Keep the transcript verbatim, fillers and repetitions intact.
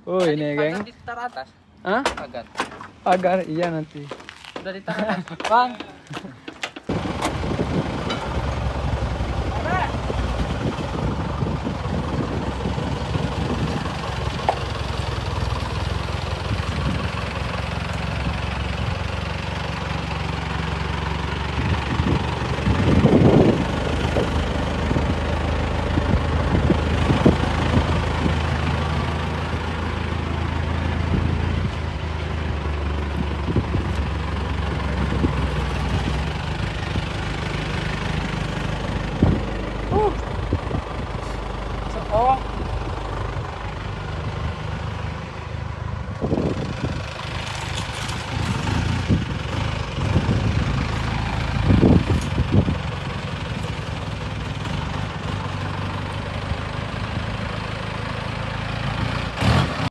Oh, ini, geng. Pagar di teratas. Hah? Pagar. Pagar, iya nanti. Udah di teratas. Bang. Uh. Sepo.